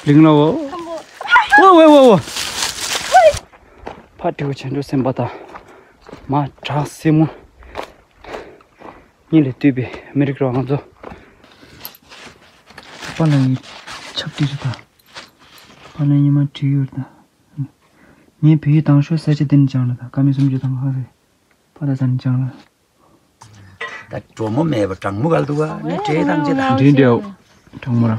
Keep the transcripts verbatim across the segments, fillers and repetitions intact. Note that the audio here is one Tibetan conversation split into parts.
ལིང་ལ་འོ། འོ་འོ་འོ་འོ། ཕ་དྲེའུ་བྱང་ཆུབ་སེམས་དཔའ་དང་། མ་བྲག་སྲིན་མོ་གཉིས་ལས་བཏུས་པའི་མི་རིགས་རང་ཚོ། ཕ་ལ་ཡི་ཆབ་ཏི་རི་དང་། ཕ་ལ་ཉི་མ་བྲིས་ཡོད་དང་། ངས་བོད་ཡིག་དང་ཤོས་ས་ཆ་དེ་ནས་སྦྱངས་ལ་དང་ཀ་མི་སུམ་ཅུ་དང་ལྷག་རེད། ཕ་ལ་ས་ནས་སྦྱངས་ལ། ད་གྲོ་མོ་མེད་པ་གྲང་མོ་གལ་འདུག་ག་ནི་འདྲེ་དང་ཅི་དང་། འདྲེ་འདྲེའོ། གྲང་མོ་ར།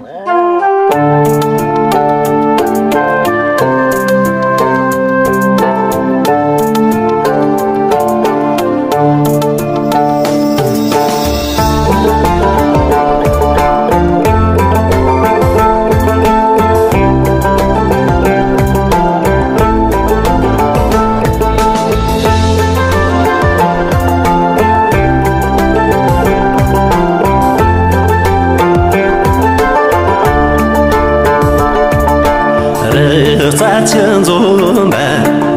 རི་རྩ་ཆུ་འཛོམས་པ་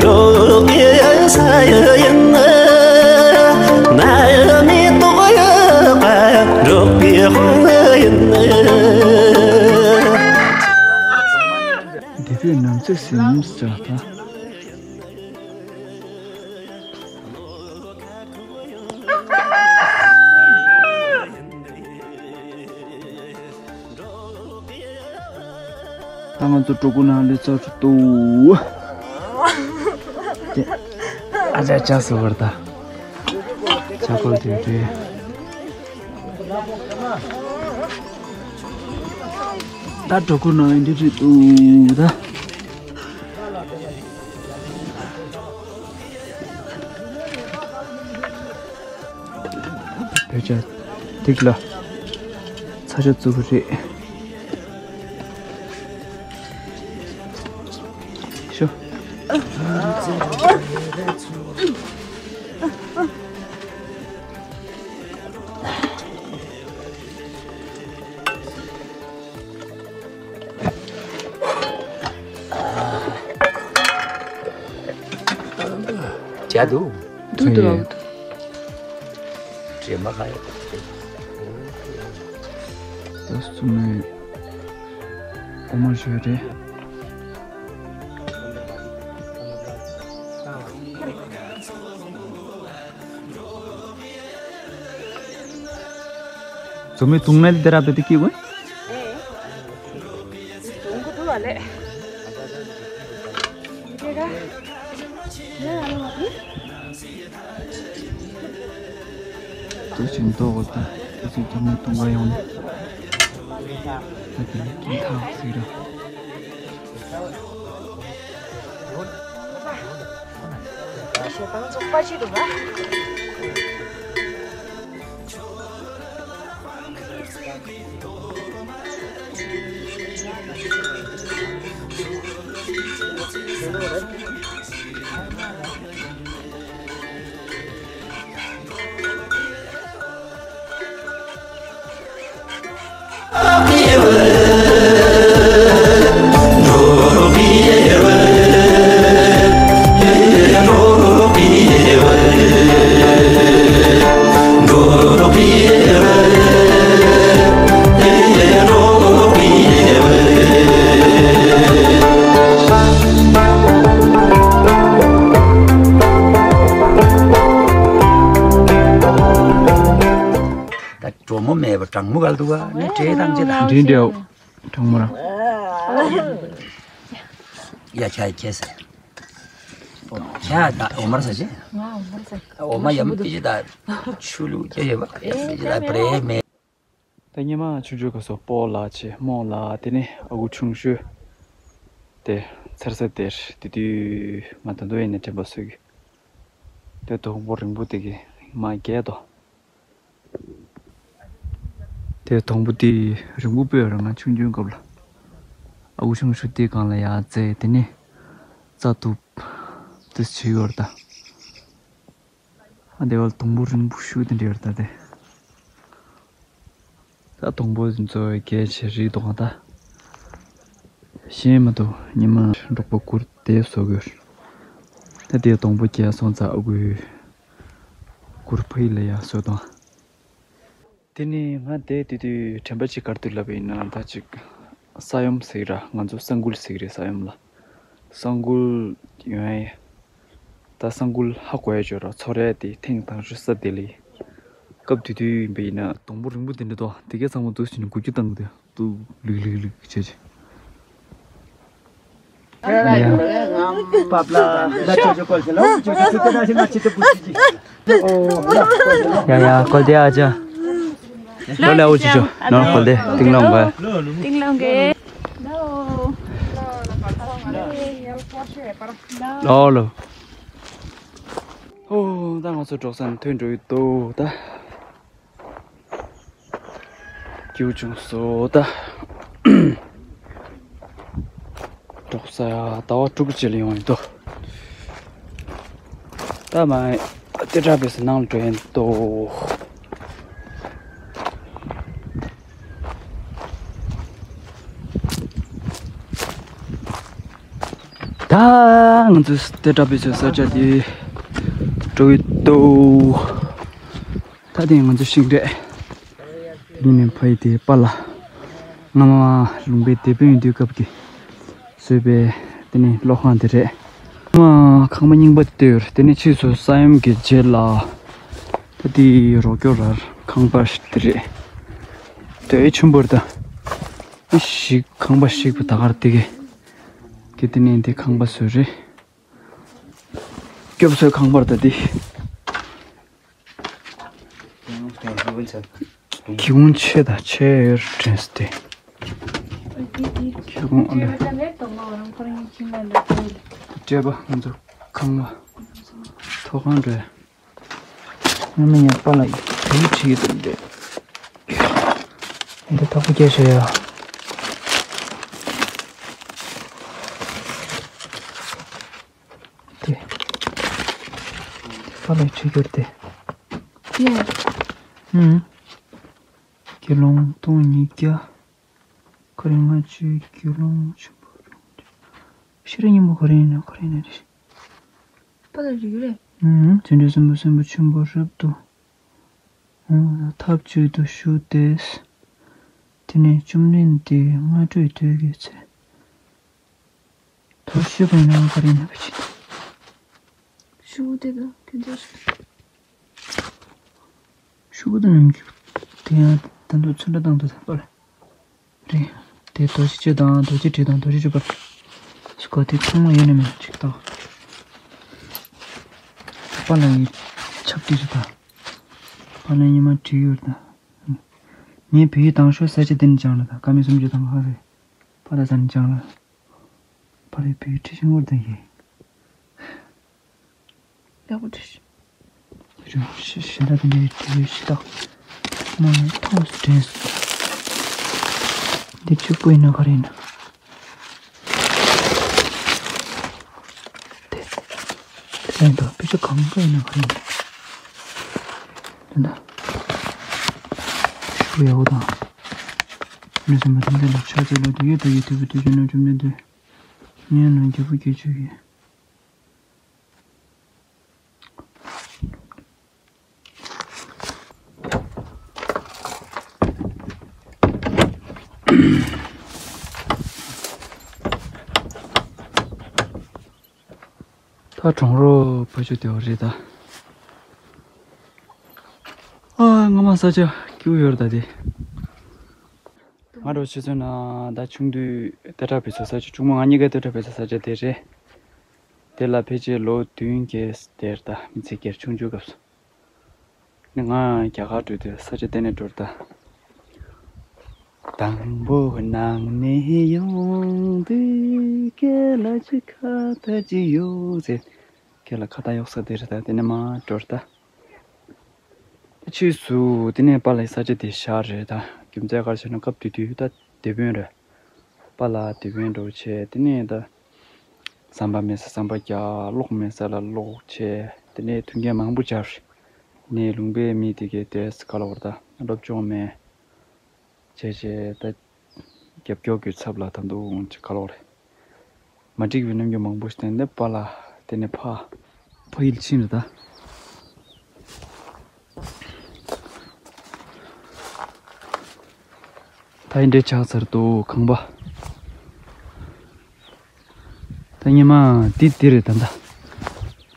འབྲོག་པའི་ས་ཡིན། ན་ཡི་མེ་ཏོག་ཡོད་པ་འབྲོག་པའི་དཔུང་ཡིན། འདི་དུས་ནམ་ཚོད་ཟིན་ཟེར་ད། ད་ང་ཚོ་གྲོགས་པོ་ནང་ལས་ཚར་ཚུད་འདུག་ཨ་ཅག་ཅག་སུ་བར་ད། ཅག་ཀོལ་དེ་དེ། ད་གྲོགས་པོ་ནང་འདི་རེད་འདུག་ད། བོད་ཇ་ཐིག་ལ་ཚ་ཇ་བཙུགས་རེད། ཤོ། ཇ་འདུག་འདུག་འདུག་དྲི་མ་ཁ་ཡོད། ད་སུ་མེད། འོ་མ་བཞོས་རེད། ཛོ་མའི་དུང་ནལ་དེ་ར་བེ་དེ་ཀི་གོ། དུང་གུ་དུ་བ་ལེ། དེ་ག་དུ་ཞིང་ཏོག་གོ་ད་དེ་ཚོ་ཛོ་མའི་དུང་ག་ཡོང་ནས། ད་དེ་ཀི་ཐག་ཟིག་ར། ཞེ་སྡང་ཚོགས་པ་ཅིག་འདུག་ག་ད་གྲོ་མོ་མེད་པ་གྲང་མོ་གལ་འདུག་ག་ནི་འདྲེ་དང་ཅི་དང་། འདྲེ་འདྲེའོ། གྲང་མོ་ར། ཡ་ཁྱ་ཁྱེད་ཟེར། ཁྱ་ད་འོ་མར་ཟེར་ཅི། འོ་མ་ཡམ་པི་ཅི་ད་ཆུ་ལུག་ཅི་ཡོད་པ་ཡ་པི་ཅི་ད་བྲེ་མེད། ད་ཉི་མ་ཆུང་ཆུང་ག་སོ་སྤོ་ལ་ཆེ་རྨོ་ལ་དེ་ནི་ཨ་ཁུ་ཆུང་ཤོས། དེ་ཚར་ས་དེར་དེ་དུས་ང་ད་དུང་ཡིན་ནས་དྲན་པ་གསོས་གི། དེ་དོང་པོ་རིང་པོ་དེ་གི་མ་རྒྱས་དོ། དེ་དོང་པོ་དེ་རིང་པོ་སྤོས་ར་ང་ཆུང་ཆུང་སྐབས་ལ། ཨ་ཁུ་ཆུང་ཤོས་དེ་གང་ལ་ཡ་རྩེ་དེ་ནི་རྩ་ཐུབ་དེ་བྱེད་ཡོད་ར་ད། ཨ་དེ་བ་དོང་པོ་རིང་པོ་ཤུགས་དེ་འདྲ་ཡོད་རེད་ད་དེ། ད་དོང་པོ་དེ་ཚོ་རྒྱས་ཆེ་རིགས་དོག་ད། ཤེས་མ་ཐུབ་ཉི་མ་འབྲོག་པ་གུར་དེ་བཟོ་དགོས། ད་དེ་དོང་པོ་རྒྱས་སོང་ཙང་ཨ་ཁུའི་གུར་ཕ་ཡི་ལ་ཡ་བཟོ་དང་། དེ་ནས་ང་དེ་དུས་དུས་དྲན་པ་ཅིག་ག་རེ་འདུག་ལབ་པ་ཡིན་ན། ད་ཅིག་ས་ཡོམ་ཟེར་གི་ར། ང་ཚོ་ས་འགུལ་ཟེར་གི་རེད། ས་ཡོམ་ལ། ས་འགུལ་ཡོང་ཡ། ད་ས་འགུལ་ཧ་གོ་ཡ་ཅིག་ཡོད་ར། ཚོར་ཡ་དེ་ཐེངས་དང་ཤོས་ས་དེ་ལ་ཡིན། སྐབས་དེ་དུས་ཡིན་པ་ཡིན་ན་སྡོང་པོ་རིང་པོ་དེ་འདྲ་འདུག་དེ་གས་ཚང་མ་འདུག་ཟེར་ནས་འགུལ་སྐྱོད་བཏང་གི་འདུག་ལུག་ལུག་ལུག་བྱས་བྱས། ཡ་ཡ། བཀོལ་ཏེ་ཨ་ཅག་ལོ་ལ་འུ་ཅི་ཅོ་ནོར་བཀོལ་ཏེ་ཏིང་ལོང་ག་ཏིང་ལོང་གེ་ལོ་ལོ། ཨོ་ད་ང་ཚོ་འབྲོག་ས་ནས་ཐོན་འགྲོ་ཡི་འདུག་ད། སྐྱིད་པོ་བྱུང་སོང་ད། འབྲོག་ས་ཟླ་བ་དྲུག་གི་རྗེས་ལ་ཡོང་ཡིན་འདུག་ད་མ་ལྟེ་ཁྲག་བེ་སི་ནང་ལ་འགྲོ་ཡིན་འདུག་ད་ང་ཚོ་ལྟེ་ཁྲག་བེ་སི་ས་ཆ་དེ་འགྲོ་ཡི་འདུག་ད་དེ་ང་ཚོ་ཤིང་འབྲས་ཡིན་ནས་ཕ་ཡི་དེ་པཱ་ལགས་སྔ་མ་ལུང་པའི་དེད་དཔོན་ཡིན་དུས་སྐབས་ཀྱི་བཟོས་པའི་དེ་ནི་གློག་ཁང་དེ་རེད། སྔ་མ་ཁང་པ་རྙིང་པ་དེ་ཡོད་རེད། དེ་ནི་ཕྱིས་སུ་ས་ཡོམ་གྱི་རྗེས་ལ་ད་དེ་རོགས་སྐྱོར་རར་ཁང་པ་དེ་རེད། དེ་ཆེན་པོ་རེད་ད། ཞིག་ཁང་པ་ཞིག་པ་ད་གར་དེ་གས་གི་དེ་ནི་དེ་ཁང་པ་བཟོས་རེད། སྐྱོབ་གསོའི་ཁང་པར་ད་འདི། ཁྱི་ཁུང་ཆེ་དང་ཆེ་ཡོད་དྲན་སྟེ། ཁྱི་ཁུང་ཨ་ལེ། སྤྲད་པ་ང་ཚོ་ཁང་པ་ཐོག་ཁང་རེད། ང་མི་ཉག་པ་ལ་བེའུ་ཁྲིད་ཀྱི་འདུག་འདྲེ། འདི་ཐག་པ་སྐྱེས་ཤོག་ཡ། དེ། ཕ་ལ་ཁྲིད་གྱུར་ཏེ། ཡ། ཧུམ། དགེ་སློང་སྟོང་ཉིས་བརྒྱ། ཁོ་རེ་ལྔ་བཅུ་དགེ་སློང་ཆེན་པོ་རང་ཆེན། ཤེས་རབ་སྙིང་པོ་ཁོ་རེ་ཡིན་ན་ཁོ་རེ་ཡིན་ན་རེད། ཕ་ལ་རིག་རེད། ཧུམ། བརྩོན་འགྲུས་སེམས་པོ་སེམས་པོ་ཆེན་པོ་རབ་ཏུ། ཐབས་བཅུད་དུ་ཞུགས་ཏེ། དེ་ནས་བཅོམ་ལྡན་འདས་སྔ་དྲོའི་དུས་ཀྱི་ཚེ། དོ་ཤོད་པའི་ནང་ག་རེ་ཡིན་པ་ཅི། ཤུ་གུ་དེ་དང་དེ་ཚོ་ཤུ་གུ་དང་ནམ་རྒྱུན་དེ་ཡང་ད་དུང་ཚོན་ཁྲ་བཏང་དུས་ད་པར་རེད། དེ་རྡོ་རྗེ་གཅིག་དང་རྡོ་རྗེ་དྲུག་དང་རྡོ་རྗེ་བཅུ་པར་སྐོར་དེ་ཚང་མ་ཡོད་ན་མེད་ན་ཅིག་བཏང་། པཱ་ལགས་ཡིན་ཆབ་ཏིག་ཅིག་དང་། པཱ་ལགས་ཉི་མ་བྲིས་ཡོད་དང་། ངས་བོད་ཡིག་དང་ཤོག་ས་ཆ་དེ་ནས་སྦྱངས་ལ་དང་ཀ་མད་སུམ་བརྒྱ་དང་ལྔ་རེད། པཱ་ལགས་ས་ནས་སྦྱངས་ལ། པཱ་ལགས་བོད་ཡིག་ཁྲིད་ཤིང་བོར་དང་ཡིན། ཡག་པོ་བྲིས་ཤིང་། ཞི་ཞི་ལྟ་དེ་འདྲའི་བྲིས་ཤིང་དག་མ་ཐོག་སུ་དྲན་སོང་། འདི་ཕྱུག་པོ་ཡིན་ན་ག་རེ་ཡིན་ན། དེ་དེ་ཡིན་དང་ཕི་ཆུ་གང་ག་ཡིན་ན་ག་རེ་ཡིན་ན། དེ་འདྲ། ཤུགས་ཡག་པོ་དང་། མི་སེམས་པ་དེ་འདྲ་ལ་ཆ་ཚད་ལ་དུ་ཡོད་དུ་ཡོད་དུ་བུ་དུ་ཅུ་ནུ་ཅུ་མི་དུ། ངའི་ནང་རྒྱལ་པོ་སྐྱེ་ཆོག་གི། ད་གྲོང་རོགས་ཕ་ཆུ་དེ་བ་རེད་ད། ཨ་སྔ་མ་ས་ཆ་སྐྱིད་པོ་ཡོད་རེད་ད་དེ། ང་རོ་ཆུ་ཚོད་ན་ད་ཆུང་དུས་ལྟ་གྲབས་བྱེད་ས་ཆ་ཆུང་མ་ང་གཉིས་ཀ་ལྟ་གྲབས་བྱེད་ས་ཆ་དེ་རེད། དེ་ལ་ཕལ་ཆེར་ལོ་བདུན་བརྒྱད་དེར་ད་མི་ཚེ་སྐྱེལ་ཆུང་ཆུང་སྐབས་སུ། ནི་ང་རྒྱ་གར་འགྲོ་དུས་ས་ཆ་དེ་ནས་འགྲོ་ད། དང་པོ་ནང་ནས་ཡོང་དུས་སྐེ་ལ་ཅི་ཁ་ད་ཅི་ཡོད་ཟེར། སྐེ་ལ་ཁ་ད་གཡོག་ས་དེ་རེད་ད་དེ་ནས་མ་འགྲོ་ད། ཕྱིས་སུ་དེ་ནས་པཱ་ལགས་ས་ཆ་དེ་ཤར་རེད་ད། རྒྱུ་མཚན་ག་རེ་ཟེར་ན་སྐབས་དེ་དུས་ད་དེད་དཔོན་རེད། པཱ་ལགས་དེད་དཔོན་འགྲོ་བྱས་དེ་ནས་ད། ཟམ་པ་མེད་ས་ཟམ་པ་རྒྱག་གློག་མེད་ས་ལ་གློག་བྱས་དེ་ནས་མཐུན་རྐྱེན་མང་པོ་སྦྱར། ནས་ལུང་པའི་མི་དེ་གས་དེས་ག་ལ་བར་ད་སློབ་སྦྱོང་མེད། བྱས་བྱས་ད། རྒྱབ་སྐྱོར་གྱི་ཚབ་ལ་ད་དུང་ཅིག་ག་ལ་བར། མ་འགྲིག་པའི་རྣམ་འགྱུར་མང་པོ་ཞིག་བསྟན་ནས་པཱ་ལགས་དེ་ནས་ཕ། ཕ་ཡུལ་ཕྱིན་རེད་ད། ད་ཡིན་འདྲེ་ཆགས་ཚར་འདུག་ཁང་པ། ད་སྔོན་མ་འདི་འདི་རེད་ད་ད།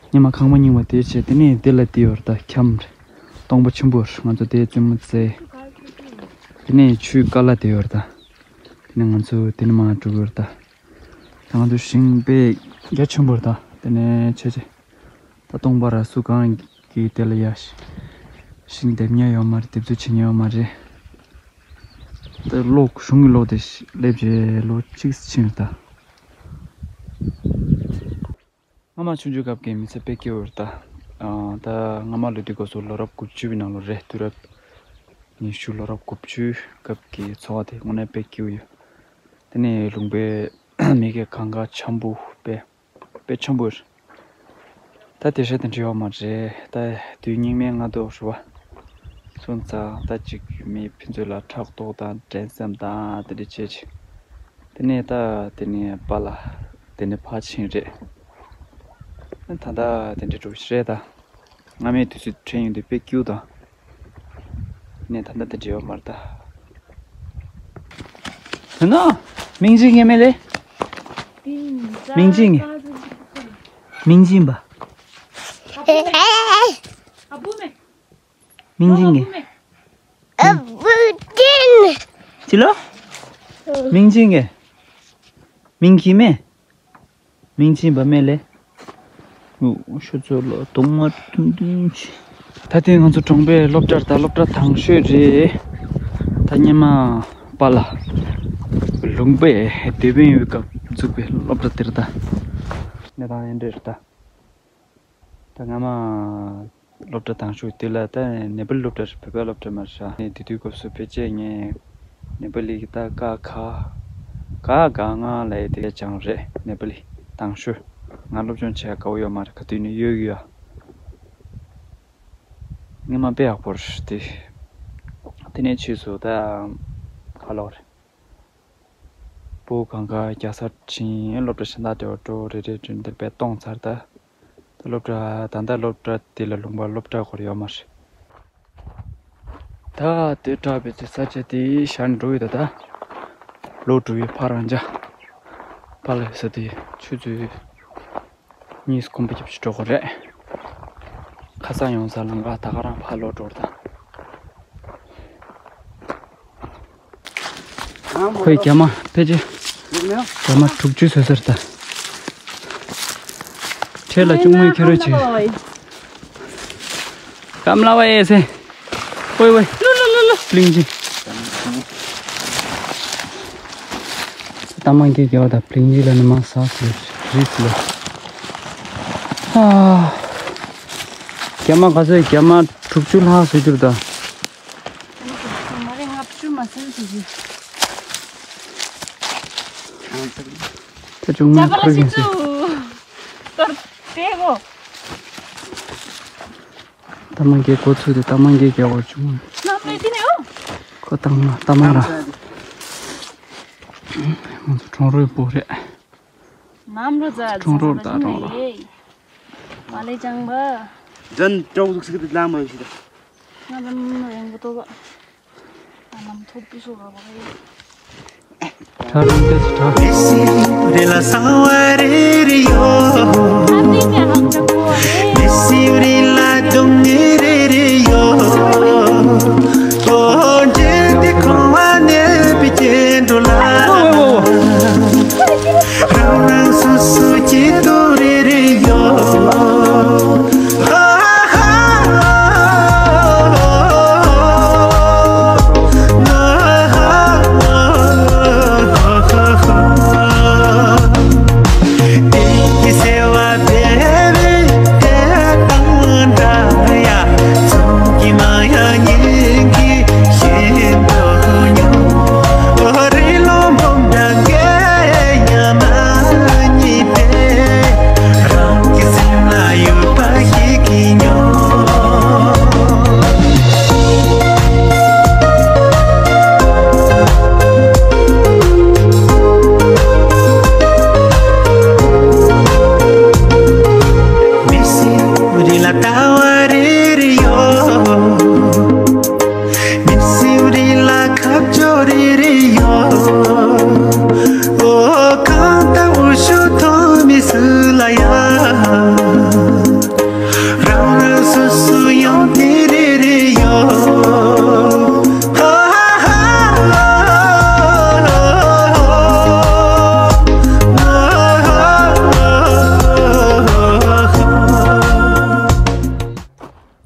སྔོན་མ་ཁང་པ་རྙིང་པ་དེ་བྱས་དེ་ནས་འདི་ལ་འདི་ཡོད་རེད་ད་ཁྱམས་རེད། སྟོང་པ་ཆེན་པོ་རེད། ང་ཚོ་དེ་བཙུན་མོ་བཙལ། དེ་ནས་ཆུའི་ཀ་ལ་དེ་ཡོད་རེད་ད། དེ་ནས་ང་ཚོ་དེ་ནས་མར་འགྲོ་གི་ཡོད་རེད་ད། ད་ང་ཚོ་ཞིང་པས་རྒྱ་ཆེན་པོ་རེད་ད། དེ་ནས་ཆེ་ཆེ། ད་སྟོང་པ་ར་སུ་གང་གི་དེ་ལ་ཡ་ཤི་ཤིང་འདེབས་ཉེན་ཡོད་མ་རེད། འདེབས་ཚུལ་བྱེད་ཉེན་ཡོད་མ་རེད། ད་གློག་གཞུང་གི་གློག་དེ་སླེབས་རྗེས་ལོ་གཅིག་ཕྱིན་རེད་ད། སྔ་མ་ཆུང་ཆུང་སྐབས་ཀྱི་མི་ཚེ་དཔེ་སྐྱིད་པོ་རེད་ད། ཨ་ད་སྔ་མ་ལོ་དུས་སྐབས་སུ་ལོ་རབས་དགུ་བཅུ་པའི་ནང་ལོ་རེད། དུས་རབས་ཉི་ཤུ་ལོ་རབས་དགུ་བཅུ་སྐབས་ཀྱི་འཚོ་བ་དེ་དངོས་གནས་དཔེ་སྐྱིད་པོ་ཡོད། དེ་ནས་ལུང་པའི་མི་གི་གང་ག་འཆམ་པོ་དཔེ། དཔེ་ཆེན་པོ་རེད། ད་དེ་ཧྲ་དང་འབྲེལ་བ་མ་རེད། ད་དུས་སྙིགས་མའི་སྔ་དུས་རེད་བ། སོང་ཙང་ད་ཅིག་མི་ཕན་ཚུན་ལ་ཕྲག་དོག་དང་འགྲན་སེམས་དང་དེ་འདྲ་བྱས་ཅིག་དེ་ནས་ད་དེ་ནས་པཱ་ལགས་དེ་ནས་ཕར་ཕྱིན་རེད། ད་ད་དེ་འདྲ་འགྲོ་གི་རེད་ད། སྔ་མའི་དུས་ཚོད་དྲན་ཡོང་དུས་དཔེ་སྐྱིད་པོ་དང་། ནས་ད་ལྟ་དེ་འབྲེལ་བ་མ་རེད་ད། དེ་ན་མིང་ཅི་ངེ་མེད་ལེ། མིང་ཅི་ངེ། མིང་ཅི་པ། མིང་ཅི་ངེ། ཅི་ལོ། མིང་ཅི་ངེ། མིང་གི་མེ། མིང་ཆེན་པ་མེད་ལེ། ཨུ། ཤོ་ཚོ་ལོ་གདོང་དམར་ཐུང་ཐུང་ཆེ། ད་ཐེངས་ང་ཚོ་གྲོང་པའི་སློབ་གྲྭར་ད་སློབ་གྲྭ་དང་ཤོས་རེད། ད་སྔོན་མ་པཱ་ལགས་ལུང་པའི་སྡེ་དཔོན་ཡོད་སྐབས་བཙུགས་པའི་སློབ་གྲྭ་དེར་ད་གནས་སྟངས་ཡིན་འདྲ་རེད་ད། ད་སྔ་མ་སློབ་གྲྭ་དང་ཤོས་དེ་ལ་ད་ནེ་པ་ལི་སློབ་གྲྭ་རེད། བོད་པའི་སློབ་གྲྭ་མ་རེད་ཤག་དེ་དུས་སྐབས་སུ་ཕལ་ཆེར་ངས་ནེ་པ་ལི་གི་ད་ཀ་ཁ་ག་ག་ང་ལབ་ཡས་དེ་སྦྱངས་རེད། ནེ་པ་ལི་དང་ཤོས། ང་སློབ་སྦྱོང་བྱེད་ཡ་དགའ་པོ་ཡོད་མ་རེད། ག་དུས་ནས་གཡོལ་གི་ཡོད། སྔོན་མ་དཔེ་ཡག་པོ་རེད་དེ། དེ་ནས་ཕྱིས་སུ་ད་ག་ལོག་རེད། སྤུ་གུ་གང་ག་རྒྱག་སར་ཕྱིན། སློབ་གྲྭ་གཞན་དག་དེ་བ་འགྲོ་རེ་རེ་རེ་འདིར་བས་གཏོང་ཚར་ད། ད་སློབ་གྲྭ་ད་ལྟ་སློབ་གྲྭ་དེ་ལ་ལུང་པ་སློབ་གྲྭ་སྐོར་ཡོད་མ་རེད། ད་དེ་གྲྭ་བའི་ཚེ་ས་ཆ་དེ་ཤར་འགྲོ་ཡོད་ད། ད་ལོ་དྲུག་པའི་ཕ་རང་ཅག་ཕ་ལ་ས་དེ་ཆུ་ཚོད་གཉིས་གོམ་པ་རྒྱབ་ཅིག་འགྲོ་དགོས་རེད། ཁ་སང་ཡོང་ས་ལམ་ཁ་ད་ག་རང་ཕར་ལོག་འགྲོ་ད། ཁོས་རྒྱ་མ་ཕལ་ཆེར་རྒྱ་མ་དྲུག་ཅུ་བཟོས་ཟེར་ད། ཁྲེལ་ལ་ཅུང་མོའི་ཁྱེར་རོགས་བྱེད། ཀམ་ལ་བ་ཨེ་སེ། ཝེ་ཝེ། ལུ་ལུ་ལུ་ལུ། པླིང་ཅི། ད་མང་གི་རྒྱ་བ་ད་པླིང་ཅི་ལ་ནི་མ་ས་སུ་རིས་ལ། ཨ། རྒྱ་མ་ག་ཚོད་རྒྱ་མ་དྲུག་ཅུ་ལྷག་བཟོས་གྱུར་ད། མ་རེད། ལྔ་བཅུ་མ་ཟིན་ཟིན་ཟིན། ད་ཅུང་མ་ཁུར་གྱིན་ཟིན། ཏོར་ཏེ་གོ། ཏ་མ་གེ་གོ་ཚུལ་དེ་ཏ་མ་གེ་གེ་བར་ཅུང་། ནམ་རེ་དེ་ནས་འོ། ཁོ་ཏང་མ་ཏ་མ་ར། ང་ཚོ་གྲོང་རོལ་པོ་རེད། ནམ་རོ་ཛ་གྲོང་རོལ་ད་གྲོང་རོལ། མ་ལེ་ཅང་བ། ཛན་ཀྲོའུ་ཟུག་སི་ཏི་ལ་མ་ཡོད་ཤི་ད། ང་ལམ་རིང་པོ་ཏོ་བ། ཨ་ལམ་ཐོབ་པི་སོ་བ་བ་རེད། ཁྲ་རང་ཏེ་ཚུ་ཁྲ། རེ་ལ་སང་བ་རེ་རེ་ཡོ། ཨ་ཏི་ནེ་ཧང་ཀྲ་པོ་བ་རེད། རེ་སི་རེ་ལ་དུང་ངེ་རེ་རེ་ཡོ། ཐོ་འདྲེ་ཏི་ཁོང་བ་ནེ་པི་ཅེ་འགྲོ་ལ། རང་རང་སོ་སོ་ཅི་ཏུ་རེ་རེ་ཡོད།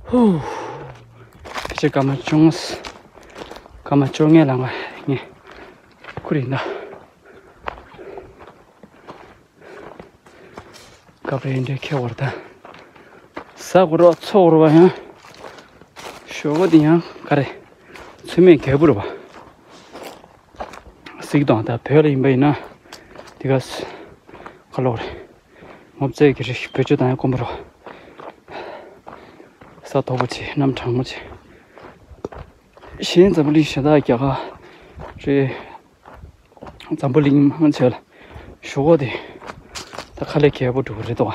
ཧུ། ཕལ་ཆེར་སྐར་མ་བཅོ་ལྔ། སྐར་མ་བཅོ་ལྔ་ལང་ང་ངས་ཁུར་ཡིན་ད། སྐབས་རེ་འདྲའི་ཁེ་བར་ད། ཟ་དགོས་རོགས་འཚོ་དགོས་རོགས་ཡང་། ཞོགས་པ་འདི་ཡང་ག་རེ། ཚོད་མེད་རྒྱལ་པོ་རེད་པ། གཟིགས་དང་ད་བོད་ལ་ཡིན་པ་ཡིན་ན། འདི་ག་ཁ་ལོག་རེད། ངོ་བཙལ་གྱི་རིགས་བེད་སྤྱོད་དང་ཡང་དཀོན་པོ་རེད། ས་མཐོ་པོ་ཆེ་གནམ་གྲང་མོ་ཆེ། གཞན་འཛམ་བུ་གླིང་གཞན་དག་རྒྱ་གར་རེད། འཛམ་བུ་གླིང་མང་ཆེ་ལ་ཞོགས་པ་དེ་ད་ཁ་ལས་རྒྱལ་པོ་འགྲོ་གི་རེད་དོ།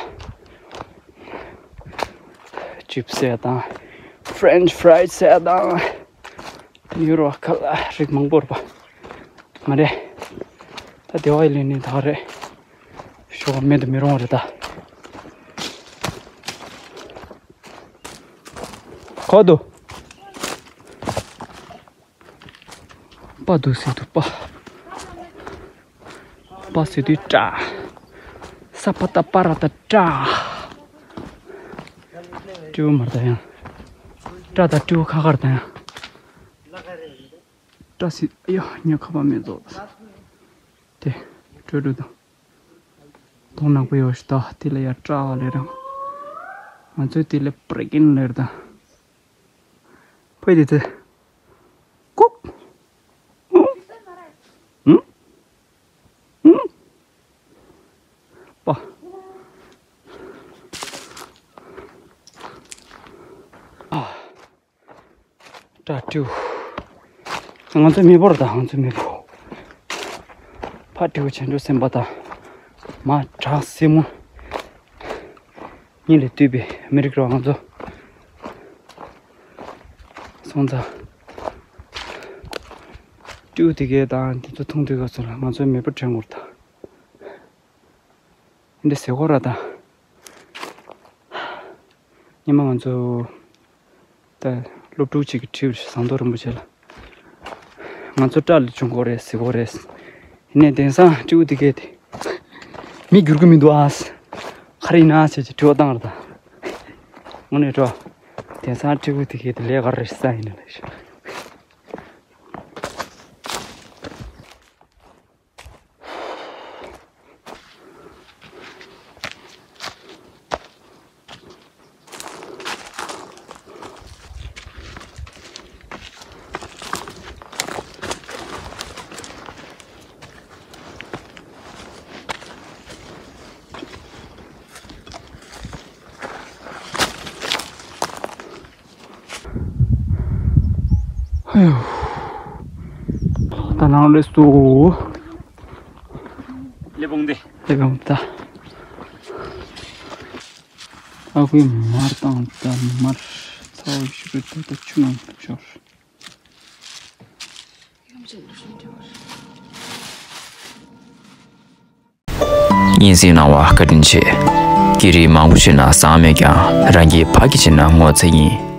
ཅིབ་སི་ཟེར་དང་། ཕ་རེན་ཆི་ཕ་རའི་སི་ཟེར་དང་། ཡུ་རོ་ཁ་ལ་རིགས་མང་པོ་རེད་པ། མ་རེད། ད་སྡེ་བ་ཡི་ལས་ནི་ད་རེད། ཞོགས་མེད་དུ་མི་རུང་བ་རེད་ད། གོ་དུ། པ་དུ་སི་དུ་པ། པ་སི་དུ་ཏྲ། ས་པ་ཏ་པ་ར་ཏ་ཏྲ། ཏྲིའུ་མར་ད་ཡང་། ཏྲ་ད་ཏྲིའུ་ཁ་ཁར་ད་ཡང་། ཏྲ་སི་ཨ་ཡ་ཉ་ཁ་པ་མེད་ཚོ། དེ་ཏྲོ་ཏྲོ་དང་། གདོང་ནག་པོ་ཡོད་ཤི་ད་དེ་ལ་ཡ་ཏྲ་ལེ་རང་། ང་ཚོའི་དེ་ལ་པྲེ་ཀིན་ལེར་ད། ཕོ་དེ་ཚེ། ཀུག་ཨུ། ཨུ། ཨུ། པ། ཨ། ཏྲ་ཏྲིའུ། ང་ཚོ་མེས་པོ་རེད་ད་ང་ཚོ་མེས་པོ། ཕ་ཏྲིའུ་བྱང་ཆུབ་སེམས་དཔའ་དང་། མ་བྲག་སྲིན་མོ། གཉིས་ལས་བཏུས་པའི་མི་རིགས་རེད་ང་ཚོ། སོང་ཙང་། སྤྲེའུ་དེ་གས་དང་དེ་ཚོ་མཐོང་དུས་སྐབས་སུ་ལ་ང་ཚོའི་མེས་པོ་དྲན་དགོས་རེད་ད། འདི་ཟེར་དགོས་རེད་ད། ཉི་མ་ང་ཚོ། ད་སློབ་ཕྲུག་ཅིག་གིས་བྲིས་པ་རེད་ཟངས་མདོག་རིན་པོ་ཆེ་ལ། ང་ཚོ་སྐྲ་ལ་བྱུང་གི་རེད་ཟེར་གི་རེད། ཡིན་ནའི་དེང་སང་སྤྲེའུ་དེ་གས་དེ། མི་འགྱུར་གི་མི་འདུག་ཨ། ག་རེ་ཡིན་ན་ཟེར་གྱི་དྲི་བ་བཏང་རེད་ད། དངོས་གནས་དྲི་བ། དེང་སང་སྤྲེའུ་དེ་གས་དེ་ལས་ག་རེ་ས་ཡིན་ན་ལས། ཧེ། ད་ནང་ལས་སུ། ལེ་བོང་སྟེ། ལེ་བོང་ད། ཨ་ཁུའི་མར་དང་ད་མར་ཚ་བ་ཞིག་རེད་ད་ད་ཆུ་ནང་དུ་འབྱོར། སྙན་སེང་གནང་བ་བཀའ་དྲིན་ཆེ། སྐད་རིགས་མང་པོ་ཤེས་ན་བཟང་མེད་ཀྱང་རང་སྐད་ཕ་གི་བྱས་ན་ངོ་ཚ་ཡིན།